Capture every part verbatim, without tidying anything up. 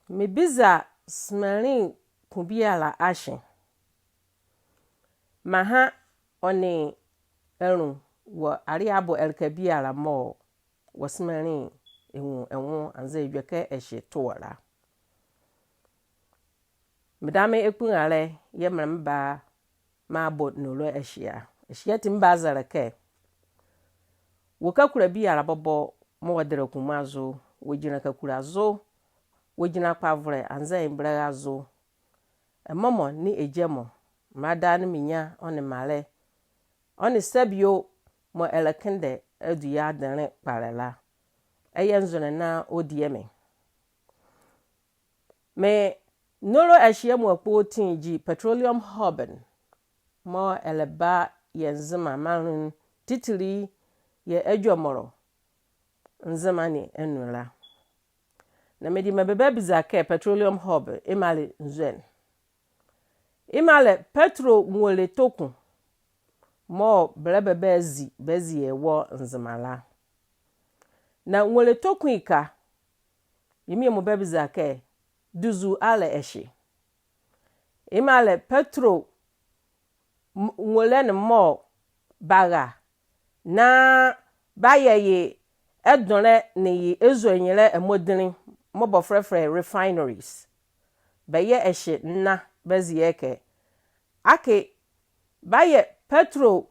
Mebiza semanli ko biala ahye. Meaha ɔ nee ɛ nloa wɔ aleɛ abo ɛleka biala mɔɔ wɔ semanli ɛ nwu ɛ nwo anzɛɛ edwɛkɛ ɛhye to wɔ la. Medame ekpunlalɛ yɛɛ mele meba meabɔ nolo ɛhye a. Ɛhye ati mebazɛlɛ kɛ, wɔ kakula biala bɔbɔ mɔɔ wɔdɛlɛ kumazo, wɔgyinla kakula zo, wɔgyinla kpavolɛ anzɛɛ mgbalazo, ɛ mɔmɔ nee ɛ gyɛmɔ, mraalɛ nee mrenyia ɔ nee mraalɛ, ɔ nee sɛbio mɔɔ ɛlɛkendɛ adu yɛ adenle kpalɛ la, ɛyɛ nzonlɛ na ɔdie me. Me nolo ɛhye amuala kpoti gyi petroleum hub ne mɔɔ ɛlɛba yɛ Nzema maanle nu titili yɛ Adwɔmɔlɔ Nzema ne anu la. Na mediema bɛbabiza kɛ petroleum hub yemɔ a le nzɔne? Yemɔ a le petro nwole toku mɔɔ bɛlɛba bɛazi bɛazie wɔ Nzema la. Na nwole toku ye ka, yemɔ mɔ bɛbabiza kɛ, duzu a le ɛhye? Yemɔ a le petro m- nwole ne mɔɔ bara na bɛayɛ ye ɛdonlɛ nee ye ɛzonyelɛ ɛmɔdinli mɔɔ bɔfolɛ fɛlɛ ye refineries. Bɛyɛ ɛhye na bɛazie ɛkɛ. Akee bɛayɛ petro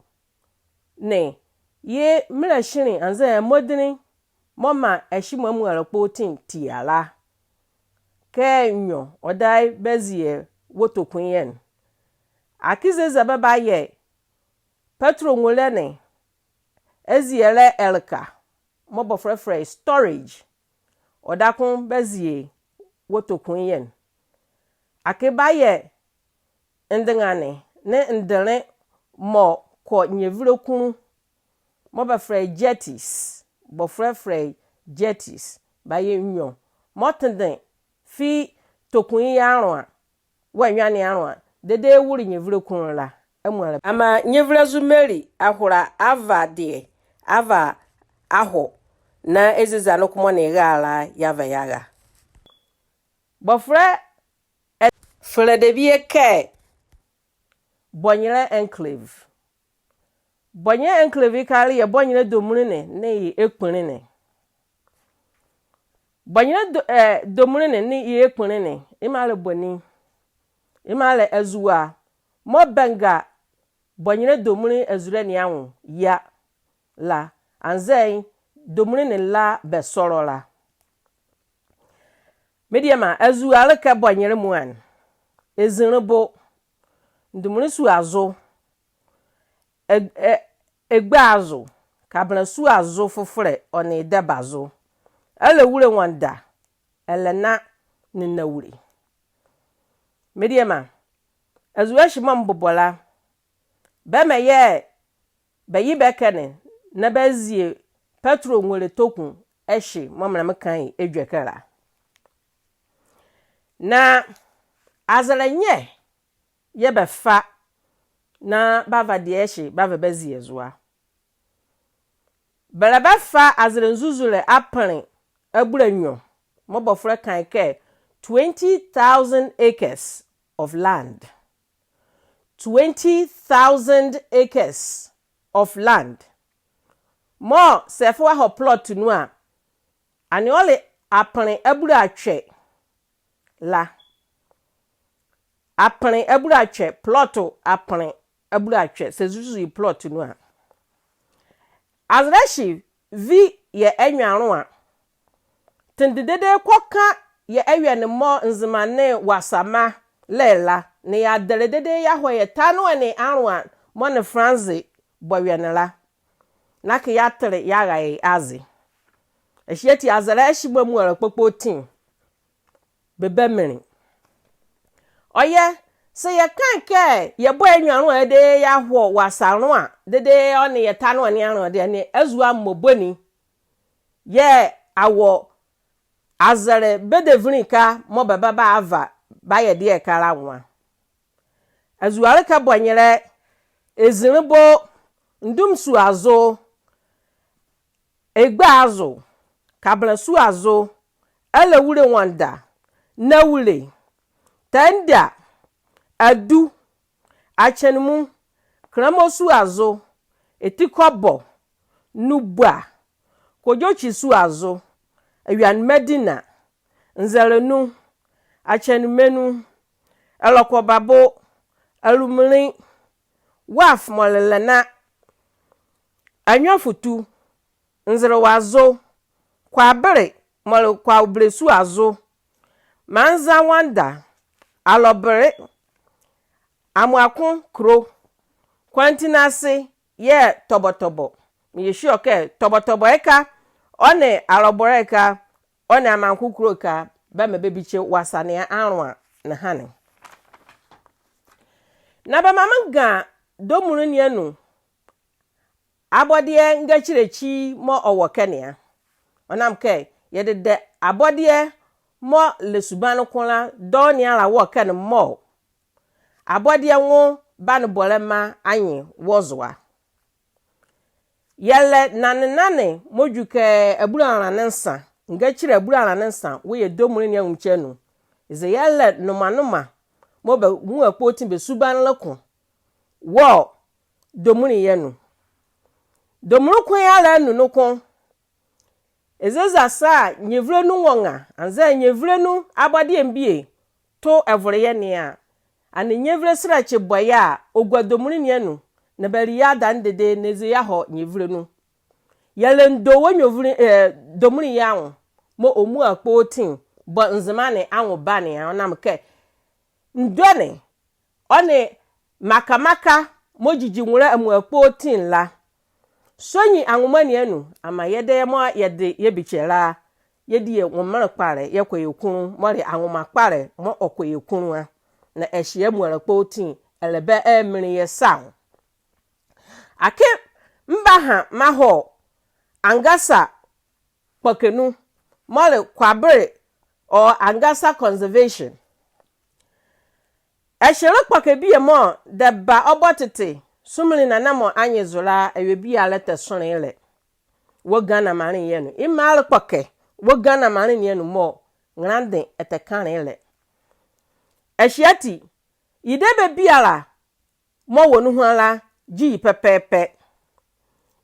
ne ye melahyinli anzɛɛ ɛmɔdinli mɔɔ maa ɛhye mɔ amuala kpoti tia la, kɛ nwiɔ ɔdaye bɛazie wɔ toku ye ne. Akee zehza bɛbayɛ petro nwole ne azielɛ ɛleka mɔɔ bɔfolɛ fɛlɛ ye storage. Ɔdaye ko bɛazie wɔ toku ye ne. Akee bɛayɛ ndenganle nee ndenle mɔɔ kɔ nyevile kunlu mɔɔ bɛfɛlɛ ye jetties, bɔfolɛ fɛlɛ ye jetties, bɛayɛ nwiɔ mɔɔ tendɛ fi toku ye anloa wɔ ɛnwea ne anloa dedee ɛwole nyevile kunlu la. Amuala amaa nyevile zo meli ahola ava deɛ ava ahɔ, na ezeza noko mɔɔ nee ɛra la yeava yeara. Bɔfolɛ ɛ- fɛlɛ debie kɛ Bɔnyelɛ Enclave. Bɔnyelɛ Enclave ye ka le yɛ Bɔnyelɛ Domunli ne nee ye Ekpunli ne. Bɔnyelɛ Do- eh, Domunli ne nee ye Ekpunli ne, yemɔ a le boni? Yemɔ a le azua mɔɔ bɛnga Bɔnyelɛ Domunli azule ne anwo yia la, anzɛɛ Domunli ne la bɛsɔlɔ la. Mediema, azua le kɛ Bɔnyelɛ Mua ne, Ezinlibo, Ndomunli Sua zo, e- e- Egba zo, Kabɛnla Sua zo fofolɛ, ɔ nee Dɛba zo, Alawule Nwɔnda, Ɛlɛna nee Nawule. Mediema, azua ɛhye mɔɔ mebobɔ la, bɛmɛ yɛɛ bɛye bɛ ɛkɛ ne na bɛazie petro nwole toku ɛhye mɔɔ mele meka ye edwɛkɛ la. Na azɛlɛ nyɛ yɛɛ bɛfa na bɛava deɛ ɛhye bɛava bɛazie zo a? Bɛlɛbafa azɛlɛ nzuzulɛ apenle abulanwiɔ mɔɔ bɔfolɛ ka ye kɛ twenty thousand acres of land. Twenty thousand acres of land. Mɔɔ sɛ ɛfa wahɔ plot nu a, ɛnee ɔle apenle abulatwɛ la. Apenle abulatwɛ, plot apenle abulatwɛ, sɛ ɛzuzu ye plot nu a. Azɛlɛ ɛhye vi yɛ ɛnwea anloa. Tende dedee kɔka yɛ ɛweɛ ne mɔɔ Nzema nee Wasama le la, nee yeadɛlɛ dedee yeahɔ yɛ tanoɛ ne anloa mɔɔ nee Franse bɔ ɛweɛ ne la. Na akee yeatele yeara ye aze. Ɛhye ati azɛlɛ ɛhye mɔ amuala kpokpoti bɛba minli. Ɔyɛ, sɛ yɛka kɛ yɛbɔ ɛnwea anloa dedee yeahɔ Wasa anloa dedee ɔ nee yɛ tanoɛ ne anloa deɛ ɛnee azua mɔbɔ ni yɛɛ awɔ azɛlɛ bɛdɛvinli ɛhye mɔɔ bɛba bɛava bɛayɛ deɛ ɛhye la anwo a? Azua le kɛ Bɔnyelɛ, Ezinlibo, Ndomunli Sua zo, Egba zo, Kabɛnla Sua zo, Alawule Nwɔnda, Nawule, Tenda, Adu, Akyɛnemu, Kɛnlɛmɔ Sua zo, Etikɔbɔ, Nubua, Kodwokyi Sua zo, Awiane Madina, Nzɛlɛnu, Akyɛnemanu, Ɛlɔkɔbabo, Alumunli, Wharf mɔɔ le Lɛna, Anwiafutu, Nzelewa zo, Kwabele mɔɔ le Kwabele Sua zo, Manza Wanda, Alɔbele, Amoako Kuro, Kwantinase yɛɛ Tɔbɔtɔbɔ. Meyɛ sure kɛ Tɔbɔtɔbɔ ɛhye, ɔ nee Alɔbele ɛhye, ɔ nee Amoako Kuro ɛhye, bɛmaa bɛbikye wɔ asiane ne anloa nehane. Na bɛmaa menga Domunli ne anu abɔdeɛ ngakyile ekyi mɔɔ ɔwɔ ɛkɛ ne a. Ɔnam kɛ yɛdedɛ abɔdeɛ mɔɔ le subanle ko la dɔɔnwo ne ala wɔ ɛkɛ ne mɔɔ abɔdeɛ nwo banebɔlɛma anye wɔ zo a. Yɛlɛ nanenane mɔɔ dwu kɛ abulanla nee nsa, ngakyile abulanla nee nsa wɔ yɛ Domunli ne anwumkye anu. Eza yɛlɛ nomanoma mɔɔ bɛmua kpoti bɛ subanle ko wɔ Domunli ye anu. Domunli ko ye ala anu noko, eza eza saa nyevile nu nwɔnga, anzɛɛ nyevile nu abɔdeɛ bie to ɛvole yɛ ne a, ɛnee nyevile selɛkye bɔ ye a, ɔgua Domunli ne anu, na bɛli ye adane dedee na eza yeahɔ nyevile nu. Yɛlɛ ndɔ wɔ nyevile, eh, Domunli ye anwo mɔɔ ɔmua kpoti bɔ Nzema ne anwo bane a, ɔnam kɛ ndɔ ne ɔ nee maka maka mɔɔ gyigyi nwolɛ ɛmua kpoti la. Sɔnyi anwoma ne anu, amaa yɛdayɛ mɔɔ yɛde yɛbikye la, yɛdi yɛ nwomelɛ kpalɛ yɛkɔ yɛ kunlu, mɔɔ le anwoma kpalɛ mɔɔ ɔkɔ yɛ kunlu a. Na ɛhye amuala kpoti ɛlɛba ɛminli yɛ sa nwo. Akee mebaha meahɔ Angasa kpɔkɛ nu, mɔɔ le Kwabele or Angasa Conservation. Ɛhye le kpɔkɛ bie mɔɔ dɛba ɔbɔ tete Sumolui Nana mɔ anye zo la, awie biala ɛtɛsonle ye ɛlɛ wɔ Ghana maanle ye anu. Yemɔ a le kpɔkɛ wɔ Ghana maanle ne anu mɔɔ nrɛlande ɛtɛkanle ye ɛlɛ. Ɛhye ati, ye debie biala mɔɔ wɔ nuhua la gyi ye pɛpɛɛpɛ.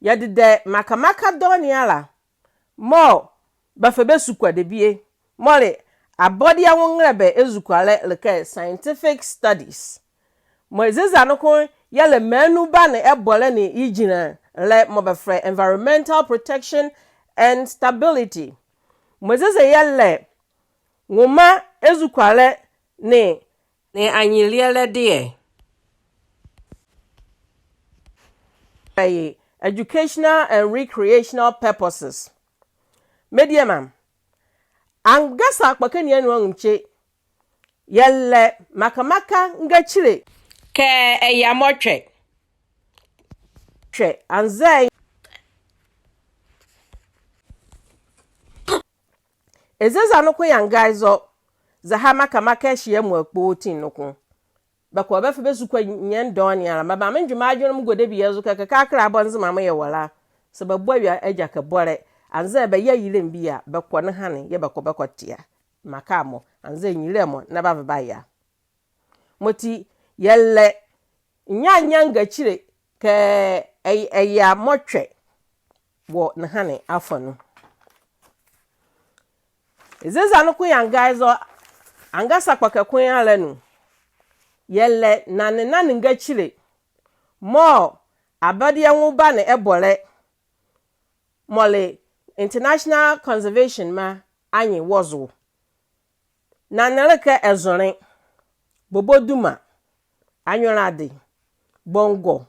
Yɛdedɛ maka maka dɔɔnwo ne ala mɔɔ bɛfa bɛsukua debie, mɔɔ le abɔdeɛ nwo nrɛlɛbɛ ezukoalɛ le kɛ scientific studies. Mɔɔ eza eza noko yɛlɛ maanu bane ɛbɔlɛ nee ye gyinlɛ mɔɔ bɛfɛlɛ ye environmental protection and stability. Mɔɔ eza eza yɛlɛ nwoma ezukoalɛ nee, nee anyelielɛdeɛ. Ɛyɛ educational and recreational purposes. Mediema, Angasa kpɔkɛ ne anu anwumkye, yɛlɛ maka maka ngakyile kɛ ɛyɛ mɔtwɛ. Twɛ, anzɛɛ eza eza noko yɛanga ye zɔ, zɛhae maka maka ɛhye amua kpoti noko. Bɛkɔ bɛfa bɛsukua nyɛɛ dɔɔnwo ne ala. Mebaa mendwe m'adwenle megua debie zo kɛ kɛkala bɔ Nzema mɔɔ yɛwɔ la, saa bɛbɔ awie agyakɛbɔlɛ, anzɛɛ bɛyɛ ayilem bie a, bɛkɔ nehane yɛɛ bɛkɔ bɛkɔtea maka mɔ, anzɛɛ anyilelɛ mɔ na bɛava bɛayɛ a. Mɔti yɛlɛ nyanyan ngakyile kɛ ɛy-, ɛyɛ mɔtwɛ wɔ nehane afa nu. Eza eza noko yɛanga ye zɔ, Angasa kpɔkɛ ko ye ala anu, yɛlɛ nanenane ngakyile mɔɔ abɔdeɛ nwo bane ɛbɔlɛ mɔɔ le International Conservation ma anye wɔ zo. Nane le kɛ ɛzonle, boboduma, anwolade, bɔngɔ.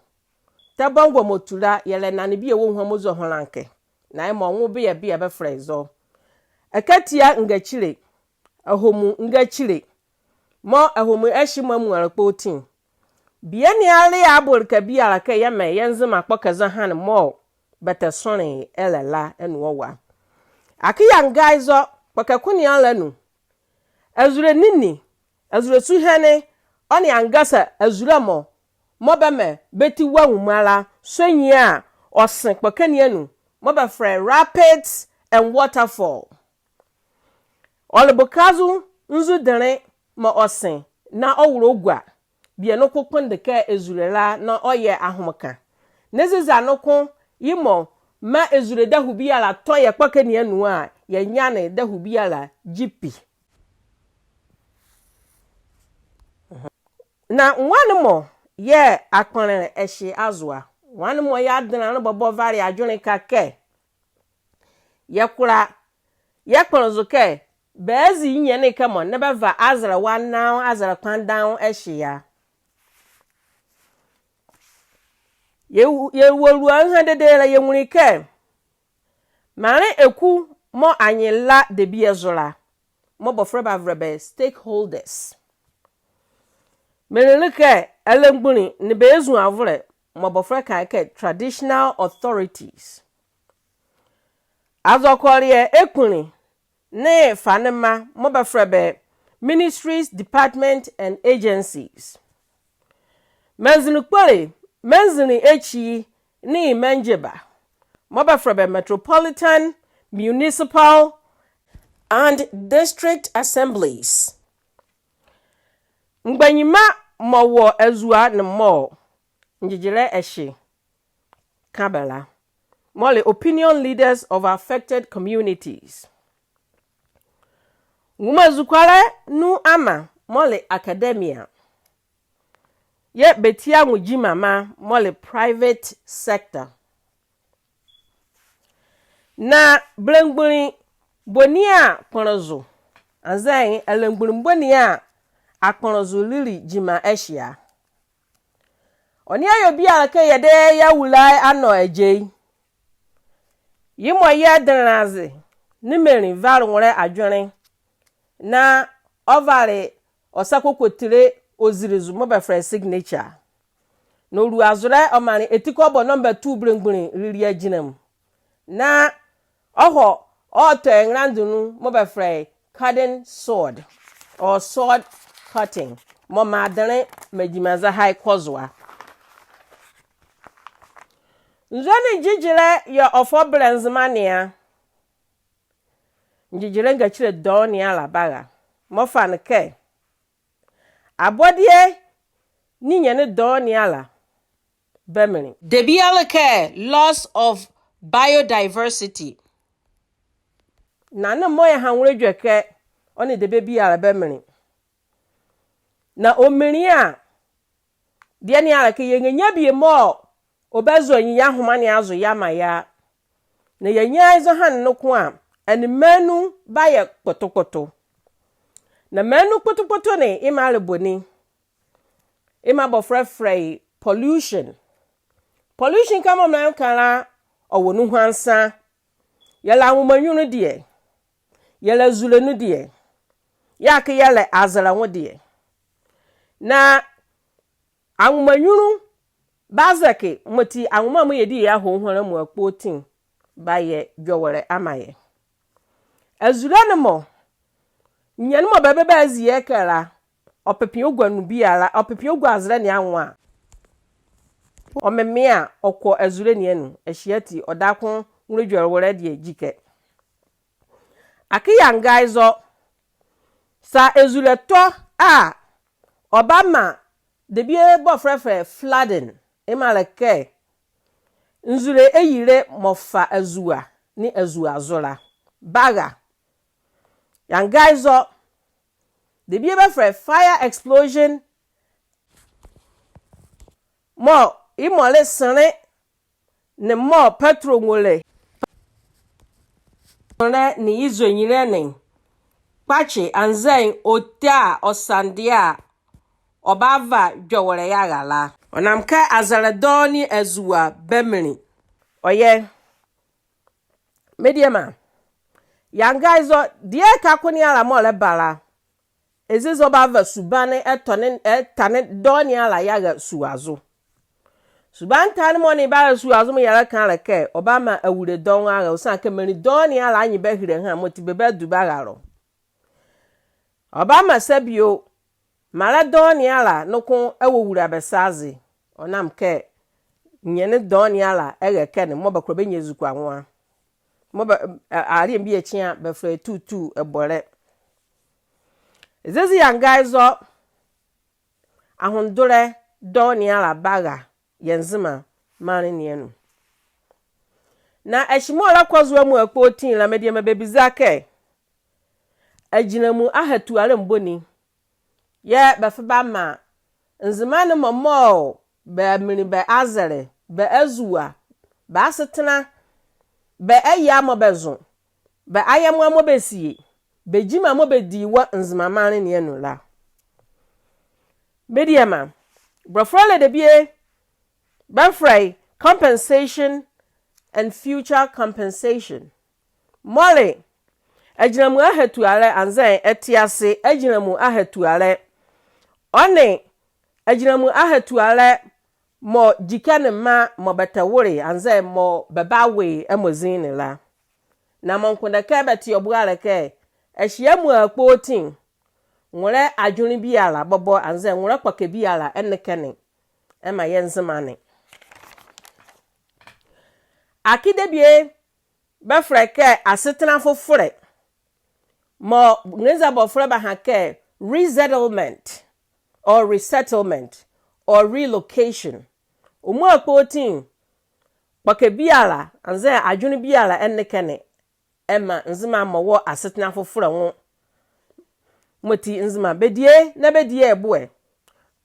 Tɛ bɔngɔ mɔɔ tu la, yɛlɛ nane bie wɔ nuhua mɔɔ zɔ holanke. Na yemɔ nwo bie bie bɛfɛlɛ ye zɔ. Ɛkatia ngakyile, ahomu ngakyile, mɔɔ ahomu ɛhye mɔ amuala kpoti. Bie ne a le a bɔ ɛleka biala kɛ yɛmɛ yɛ Nzema kpɔkɛ zɔhane mɔɔ bɛtɛsonle ye ɛlɛ la anu ɔwɔ a. Akee yɛanga ye zɔ, kpɔkɛ ko ne ala anu, azule nini, azule suhɛne, ɔ nee Angasa azule mɔ, mɔɔ bɛmɛ bɛti wɔ nwuma la, sɔnyi a ɔse kpɔkɛ ne anu, mɔɔ bɛfɛlɛ ye rapids and waterfall. Ɔle Bukazo nzudenle mɔɔ ɔse na ɔwolo gua bie noko kpondɛ kɛ ezule la na ɔyɛ ahomeka. Na eza noko yemɔ maa ezule dahuu biala tɔ yɛ kpɔkɛ ne anu a, yɛnyane dahuu biala gyi pi. Na nwane mɔ yɛɛ akpɔnle ɛhye azo a? Nwane mɔ yɛɛ adenle ne bɔbɔ vale adwenle ɛkɛ kɛ yɛkola yɛkpɔnle zo kɛ bɛazi nyɛne ɛkɛ mɔ na bɛva azɛlɛ wa nao, azɛlɛ kpandanwo ɛhye a? Yɛ, yɛwɔlua nha dedee la, yɛnwunle kɛ maanle eku mɔɔ anye la debie zo la, mɔɔ bɔfolɛ bavolɛ bɛ stakeholders, menli le kɛ arelemgbunli nee bɛ azuavolɛ mɔɔ bɔfolɛ ka kɛ traditional authorities, azɔkɔlɛ ekpunli nee fanema mɔɔ bɛfolɛ bɛ ministries, department and agencies, maanzinli kpole, maanzinli ekyi nee maangyeba mɔɔ bɛfolɛ bɛ metropolitan, municipal and district assemblies. Mgbanyima mɔɔ wɔ azua ne mɔɔ ngyegyelɛ ɛhye ka bɛ la, mɔɔ le opinion leaders of affected communities. Nwomazukoalɛ nu ama mɔɔ le academia, yɛɛ bɛtia nwo gyimama mɔɔ le private sector. Na belemgbunli boni a kpɔnle zo, anzɛɛ arelemgbunli boni a akpɔnle zo lile gyima ɛhye a? Ɔnea awie biala kɛ yɛdayɛ yɛawula ye anɔ agyei. Yemɔ yɛɛ denle aze nee menli vale nwolɛ adwenle na ɔvale ɔ sa kɔkɔtile ɔzile zo mɔɔ bɛfolɛ ye signature. Na ɔlua zolɛ ɔmanle eti kɔbɔ number two belemgbunli lile agyinla mu. Na ɔhɔ ɔtɔ ye nrelandɛ nu mɔɔ bɛfolɛ ye cutting sword, or sword cutting, mɔɔ maa adenle maa gyima zɛhae kɔ zo a. Nzɔne ngyegyelɛ yɛɛ ɔfa ɔbɛlɛ Nzema ne a? Ngyegyelɛ ngakyile dɔɔnwo ne ala bara. Mɔɔ fa ne kɛ abɔdeɛ ne nyane dɔɔnwo ne ala bɛmenli. Debie a le kɛ loss of biodiversity. Na ne mɔɔ yɛha nwolɛ edwɛkɛ, ɔ nee debie biala bɛmenli. Na ɔmenli a, deɛ ne ala kɛ yɛnrɛnyia bie mɔɔ ɔbazɔhane yɛ ahoma ne azo yeamaa yɛ a. Na yɛanyia ye zɔhane noko a, ɛnee maanu bayɛ kpotokpoto. Na maanu kpotokpoto ne, yemɔ a le boni? Yemɔ a bɔfolɛ folɛ ye pollution. Pollution kɛ mɔɔ melɛka la, ɔwɔ nuhua nsa. Yɛlɛ anwoma nyunlu deɛ, yɛlɛ azule nu deɛ, yɛɛ akee yɛlɛ azɛlɛ nwo deɛ. Na anwoma nyunlu bazɛke, mɔti anwoma mɔɔ yɛdie yɛhɔ hɔnla mua kpoti, bayɛ dwɔwɔlɛ amaa yɛ. Azule ne mɔ, nyane mɔɔ bɛbɛ bɛazi yɛ ɛkɛ la, ɔpepe ɔgua nu biala, ɔpepe ɔgua azɛlɛ ne anwo a, ɔmemea ɔkɔ azule ne anu. Ɛhye ati, ɔdaye ko nwolɛ dwɛlɛwolɛ deɛ gyi ɛkɛ. Akee yɛanga ye zɔ, saa azule tɔ a, ɔbamaa debie bɔfolɛ folɛ ye flooding, yemɔ a le kɛ nzule eyile mɔɔ fa azua nee azua zo la bara. Yɛanga ye zɔ, debie bɛfolɛ ye fire explosion, mɔɔ yemɔ le senle nee mɔɔ petrol nwolɛ nee ye zonyilɛ ne kpakye anzɛɛ ɔti a, ɔsa ne deɛ a, ɔbava dwɔwɔlɛ yeara la. Ɔnam kɛ azɛlɛ dɔɔnwo nee azua bɛmenli. Ɔyɛ. Mediema, yɛanga ye zɔ, deɛ ɛka ko ne ala mɔɔ ɛlɛba la, eza ɔbava subane ɛtane, ɛtane dɔɔnwo ne ala yeara sua zo. Subane tane mɔɔ ne bara sua zo mɔɔ yɛlɛka a le kɛ ɔbamaa awule dɔɔnwo ara, ɔsiane kɛ menli dɔɔnwo ne ala nye bɛhile ɛha, mɔti bɛbadu bɛara lɔ. Ɔbamaa saa bio, mraalɛ dɔɔnwo ne ala noko ɛwɔwula bɛ sa aze. Ɔnam kɛ nyane dɔɔnwo ne ala ɛra ɛkɛ ne mɔɔ bɛkola bɛnyia ezukoa nwo a. Mɔɔ bɛ, a, aleɛ bie ekyi a bɛfɛlɛ ye tuutuu ɛbɔlɛ. Eza ezi yɛanga ye zɔ, ahondolɛ dɔɔnwo ne ala bara yɛ Nzema maanle ne anu. Na ɛhye mɔɔ ɛlɛkɔ zo amuala kpɔti la, mediema bɛbiza kɛ, agyinla amu ahatualɛ mboni yɛɛ bɛfa bɛamaa Nzemanle mɔ mɔɔ bɛminli bɛ azɛlɛ, bɛ azua, bɛ asetɛnla, bɛ ɛyaa mɔɔ bɛzo, bɛ ayɛmoa mɔɔ bɛsie, bɛ gyima mɔɔ bɛdi wɔ Nzema maanle ne anu la. Mediema, bɔlɔfolɛ debie bɛfɛlɛ ye compensation and future compensation. Mɔɔ le agyinla amu ahatualɛ anzɛɛ ɛtease agyinla amu ahatualɛ. Ɔ nee agyinla amu ahatualɛ mɔɔ gyi ɛkɛ ne mra mɔɔ bɛtɛwole anzɛɛ mɔɔ bɛbawe ye amozinli ne la. Na mɔɔ mekpondɛ kɛ bɛte ɔ boalɛ kɛ, ɛhye amuala kpɔti, nwolɛ adwenle biala bɔbɔ anzɛɛ nwolɛ kpɔkɛ biala ɛnle ɛkɛ ne ɛmaa yɛ Nzemanle. Akee debie bɛfɛlɛ ye kɛ asetɛnla fofolɛ, mɔɔ Nrelenza bɔlɔfolɛ baha kɛ resettlement or resettlement or relocation. Ɔ muala kpɔti, kpɔkɛ biala anzɛɛ adwenle biala ɛnle ɛkɛ ne ɛmaa Nzema mɔ wɔ asetɛnla fofolɛ nwo. Yemɔti Nzema bɛdie na bɛdie ye boɛ.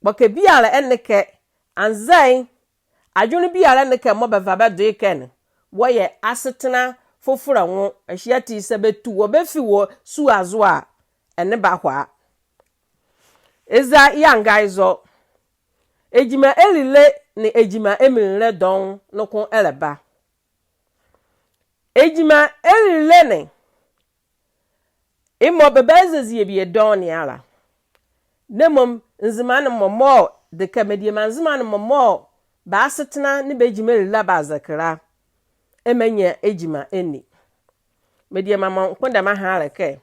Kpɔkɛ biala ɛnle ɛkɛ anzɛɛ adwenle biala ɛnle ɛkɛ mɔɔ bɛva bɛdo ye ɛkɛ ne wɔ yɛ asetɛnla fofolɛ nwo. Ɛhye ati saa bɛtu wɔ bɛfi wɔ sua zo a, ɛnee bɛahɔ a. Eza yɛanga ye zɔ, gyima elile nee gyima eminlilɛ dɔɔnwo noko ɛlɛba. Gyima elile ne, yemɔ bɛbaza zie bie dɔɔnwo ne ala. Na mmom Nzemanle mɔ mɔɔ, dekɛ mediema Nzemanle mɔ mɔɔ bɛ asetɛnla nee bɛ gyima elile a bɛazɛkye la, ɛmanyia gyima ɛnni. Mediema, mɔɔ mekpondɛ meaha a le kɛ,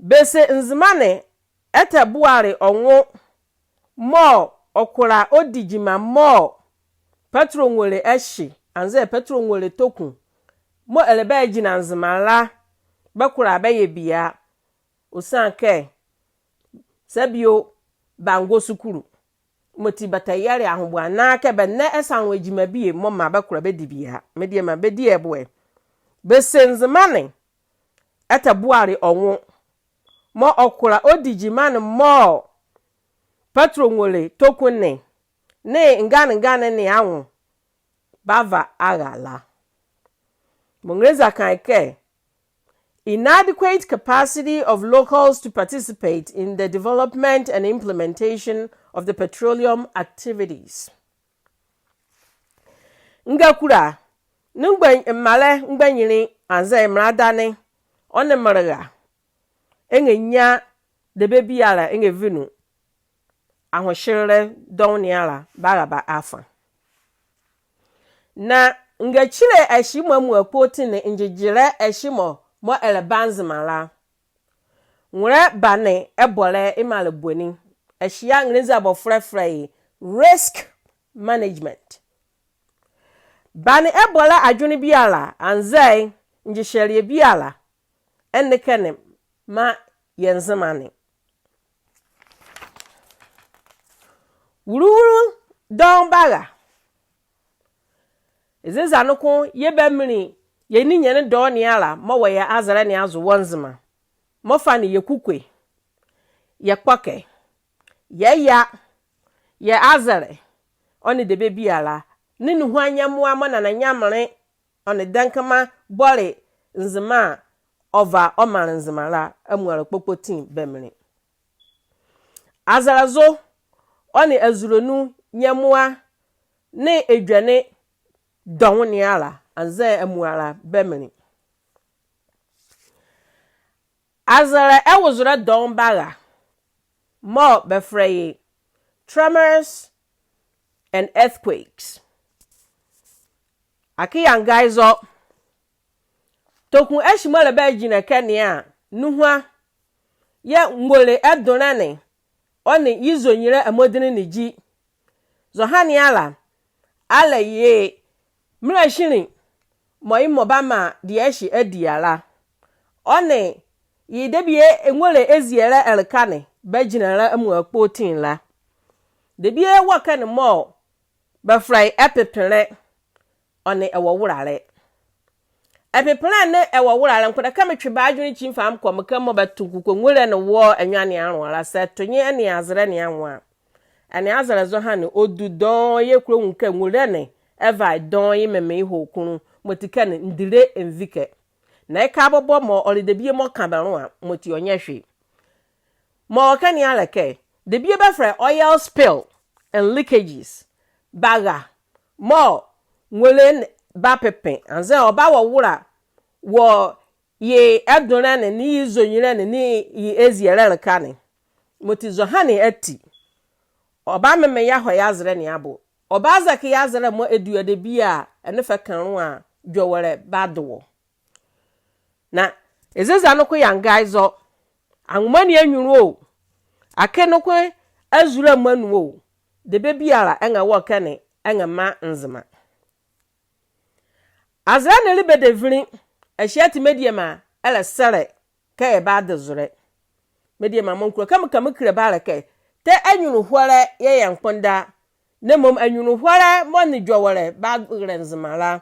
bɛse Nzemanle ɛtɛboale ɔ nwo mɔɔ ɔkola ɔdi gyima mɔɔ pɛtro nwole ɛhye anzɛɛ pɛtro nwole toku mɔɔ ɛlɛba ɛgyinla Nzema la, bɛkola bɛyɛ bie a. Ɔsiane kɛ, saa bie o, bɛangɔ sukulu. Yemɔti bɛtɛyɛle ahoboa na kɛ bɛnlɛ ɛsa anwo gyima bie mɔɔ maa bɛkola bɛdi bie a. Mediema, bɛdie ye boɛ. Bɛse Nzemanle ɛtɛboale ɔ nwo mɔɔ ɔkola ɔdi gyima ne mɔɔ pɛtro nwole toku ne nee ngane ngane ne anwo bɛava ara la. Mɔɔ Nrelenza ka ye kɛ, inadequate capacity of locals to participate in the development and implementation of the petroleum activities. Ngakula nee mgba-, mraalɛ mgbanyinli anzɛɛ mradane, ɔ nee mrelega, ɛnrɛnyia debie biala ɛnrɛvi nu. Ahohyelelɛ dɔɔnwo ne ala bara bɛ afa. Na ngakyile ɛhye mɔ amuala kpɔti nee ngyegyelɛ ɛhye mɔ mɔɔ ɛlɛba Nzema la, nwolɛ bane ɛbɔlɛ yemɔ a le boni. Ɛhye a Nrelenza bɔlɔfolɛ fɛlɛ ye risk management. Bane ɛbɔlɛ adwenle biala anzɛɛ ngyehyɛleɛ biala ɛnle ɛkɛ ne maa yɛ Nzemanle. Wuluwulu dɔɔnwo bara. Eza eza noko yɛɛ bɛminli yɛ ninyɛne dɔɔnwo ne ala mɔɔ wɔ yɛ azɛlɛ ne azo wɔ Nzema. Mɔɔ fane yɛ kukue, yɛ kpɔkɛ, yɛ ɛya, yɛ azɛlɛ, ɔ nee debie biala, nee nuhua nyɛmoa mɔɔ nana nyɛminli ɔ nee dɛnkɛma bɔle Nzema a, ɔva ɔmanle Nzema la amuala kpɔkpɔti bɛminli. Azɛlɛ zo, ɔ nee azulonu nyɛmoa nee edwɛne dɔɔnwo ne ala anzɛɛ amuala bɛminli. Azɛlɛ ɛwozolɛ dɔɔnwo bara mɔɔ bɛfɛlɛ ye tremors and earthquakes. Akee yɛanga ye zɔ, toku ɛhye mɔɔ ɛlɛba ɛgyinla ɛkɛ ne a, nuhua yɛɛ ngole ɛdolɛ ne, ɔ nee ye zonyilɛ amodinli ne gyi. Zɔhane ala, alɛ ye mrɛlɛhyinli mɔɔ yemɔ bamaa deɛ ɛhye adi ala, ɔ nee ye debie nwole ezielɛ ɛleka ne bagyinla amuala kpoti la. Debie wɔ ɛkɛ ne mɔɔ bɛfɛlɛ ye ɛpepenlɛ, ɔ nee ɛwɔwolalɛ. Ɛpepenlɛ nee ɛwɔwolalɛ, mekpondɛ kɛ metwe bɛ adwenle ekyi mefa mekɔ mekɛ mɔɔ bɛto nkuku nwole ne wɔ ɛnwea ne anloa la, saa ɛto nye ɛnea azɛlɛ ne anwo a, ɛnea azɛlɛ zɔhane ɔdu dɔɔnwo. Yɛkulo nwunle kɛ nwole ne ɛva ye dɔɔnwo, ye meme ye hookunu, mɔti ɛkɛ ne ndile ɛnvi ɛkɛ. Na ɛkɛ abɔbɔ mɔɔ ɔle debie mɔɔ ka bɛ nloa, mɔti ɔnyɛ hwe. Mɔɔ wɔ ɛkɛ ne a le kɛ, debie bɛfɛlɛ ye oil spill and leakages. Bara mɔɔ nwole ne bapepe, anzɛɛ ɔbawɔwola wɔ ye ɛdonlɛ ne, nee ye zonyilɛ ne, nee ye ezielɛ ɛleka ne. Mɔti zɔhane ati, ɔbameme yeahɔ ye azɛlɛ ne abo. Ɔbazɛkye ye azɛlɛ mɔɔ ɛdua debie a ɛnee fɛ ɛkɛ nloa a, dwɔwɔlɛ bado wɔ. Na eza noko yɛanga ye zɔ, anwoma ne anyunlu o, akee noko azule mɔ anu o, debie biala ɛnrɛwɔ ɛkɛ ne ɛnrɛmaa Nzema. Azɛlɛ ne le bɛ devinli, ɛhye ati mediema ɛlɛsɛlɛ kɛ yɛbade zolɛ. Mediema mɔɔ mekulo kɛ meka mekile bɛ a le kɛ, tɛ anyunluhɔlɛ yɛɛ yɛngbonda, na mmom anyunluhɔlɛ mɔɔ nee dwɔwɔlɛ barɛlɛ Nzema la.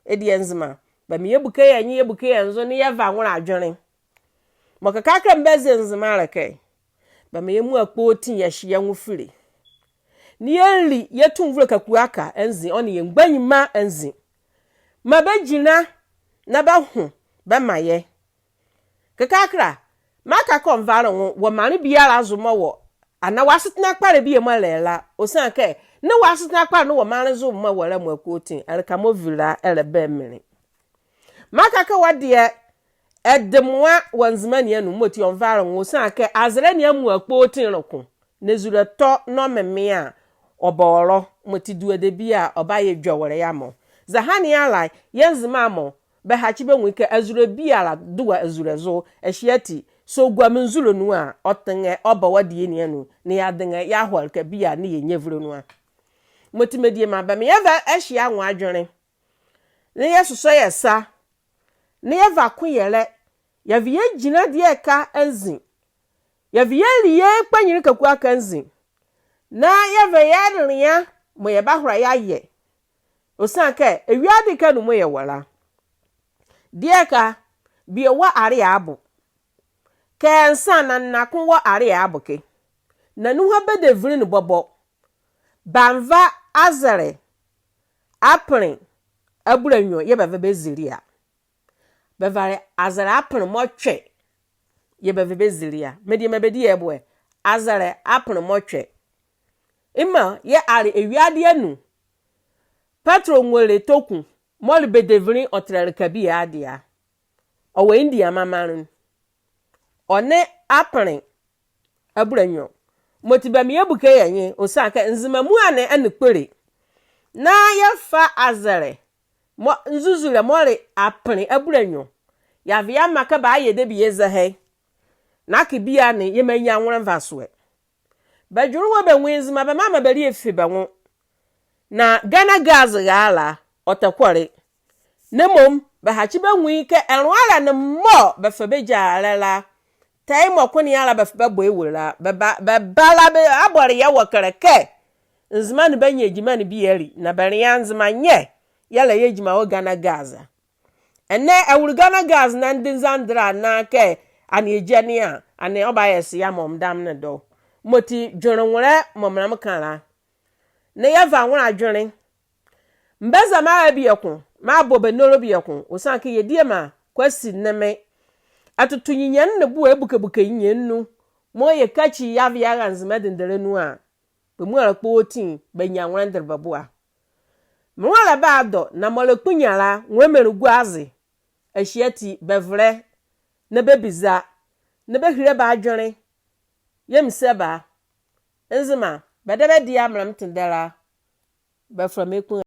Ɛdeɛ Nzema, bɛmaa yɛbuke yɛ nye, yɛbuke yɛ nzo, na yɛva nwolɛ adwenle. Mɔɔ kɛkala mebazia Nzema a le kɛ, bɛmaa yɛ muala kpoti yɛhye yɛ nwo file. Na yɛli yɛ tumivolɛ Kaku Aka anzi, ɔ nee yɛ mgbanyima anzi. Maa bɛgyinla na bɛho bɛmaa yɛ. Kɛkala, meaka kɛ ɔnvale nwo wɔ maanle biala zo mɔɔ wɔ, anaa wɔ asetɛnla kpalɛ bie mɔɔ ɛlɛla. Ɔsiane kɛ, nee wɔ asetɛnla kpalɛ nee wɔ maanle zo mɔɔ ɛwɔ la muala kpoti, ɛleka mɔɔ vi la ɛlɛba minli. Meaka kɛ wɔ deɛ, ɛde moa wɔ Nzema ne anu, mɔti ɔnvale nwo, ɔsiane kɛ azɛlɛ ne amuala kpoti le ko, na ɛzule tɔ na ɔmeme a, ɔba ɔlɔ, mɔti ɛdua debie a ɔbayɛ dwɔwɔlɛ yeamaa ɔ. Zɛhaneala, yɛ Nzema mɔ, bɛhakye bɛnwu ye kɛ azule biala doa azule zo, ɛhye ati, saa ɔgua me nzule nu a, ɔtenrɛ ɔba wɔ adiye ne anu, na yeadenrɛ yeahɔ ɛleka biala nee yɛ nyevile nu a. Mɔti mediema, bɛmaa yɛva ɛhye anwo adwenle, na yɛsosɔ yɛ sa, na yɛva koyɛlɛ, yɛvi yɛagyinla deɛ ɛka anzi, yɛvi yɛali yɛ kpanyinli Kaku Aka anzi, na yɛva yɛ ɛnlea mɔɔ yɛbahola yɛayɛ. Ɔsiane kɛ ewiade ɛkɛ anu mɔɔ yɛwɔ la, deɛ ɛka, bie wɔ aleɛ abo. Kɛ nsa na nna ko wɔ aleɛ abo ɛkɛ, na nuhua bɛ devinli ne bɔbɔ, bɛanva azɛlɛ apenle abulanwiɔ yɛɛ bɛva bɛzili a. Bɛvale azɛlɛ apenle mɔɔ twɛ yɛɛ bɛva bɛzili a. Mediema, bɛdi yɛ bo ɛ? Azɛlɛ apenle mɔɔ twɛ. Yemɔ yɛɛ ale ewiade anu, petro nwole tɔku mɔɔ le bɛ devinli ɔtɛlɛ ɛleka biala adeɛ a, ɔwɔ India maanle nu. Ɔ nee apenle abulanwiɔ. Mɔti bɛmaa yɛbuke yɛ nye, ɔsiane kɛ Nzema muala ne ɛnle kpole. Na yɛfa azɛlɛ mɔɔ, nzuzulɛ mɔɔ le apenle abulanwiɔ, yɛava yɛamaa kɛ bɛayɛ debie zɛhae. Na akee biala ne yɛmanyia nwolɛ nvasoɛ. Bɛdwenle wɔ bɛ nwo ye, Nzema, bɛmmamaa bɛlea efi bɛ nwo. Na Ghana Gas ɛra la, ɔtɛkɔle. Na mmom bɛhakye bɛnwu ye kɛ ɛnloalɛ ne mɔɔ bɛfa bɛgyalɛ la, tɛ yemɔ ko ne ala bɛfa bɛbɔ ye wolo la. Bɛba, bɛba la, bɛbɔle yɛ wɔ kɛlɛ kɛ Nzema ne banyia gyima ne bie ali, na bɛnlea Nzema nyɛ yɛlɛyɛ gyima wɔ Ghana Gas a. Ɛnɛ ɛwole Ghana Gas na ɛnde nzandela na kɛ ɛnea gyɛ ne a, ɛnee ɔbayɛ se yeamaa ɔ mɔdamne dɔ. Mɔti dwenle nwolɛ mɔɔ mela meka la, na yɛva nwolɛ adwenle. Mebazia meara bieko, meabɔ bɛ nolo bieko, ɔsiane kɛ yɛ diema Kwasi nee me, ɛtoto nyinyɛne ne boɛ, ɛbukebuke nyinyɛne nu. Mɔɔ yɛkakyi yɛava yɛara Nzema dendɛlɛ nu a, bɛ muala kpoti bɛanyia nwolɛ ɛnde bɛ boa. Me nloalɛ badɔ, na mɔɔ ɛlɛkpunya la, nwolɛ menli gua aze. Ɛhye ati bɛvolɛ na bɛbiza, na bɛhile bɛ adwenle. Yɛɛ mese bɛ a, Nzema, bɛdabɛ deɛ a mela metendɛ la, bɛfɛlɛ me Kpunra.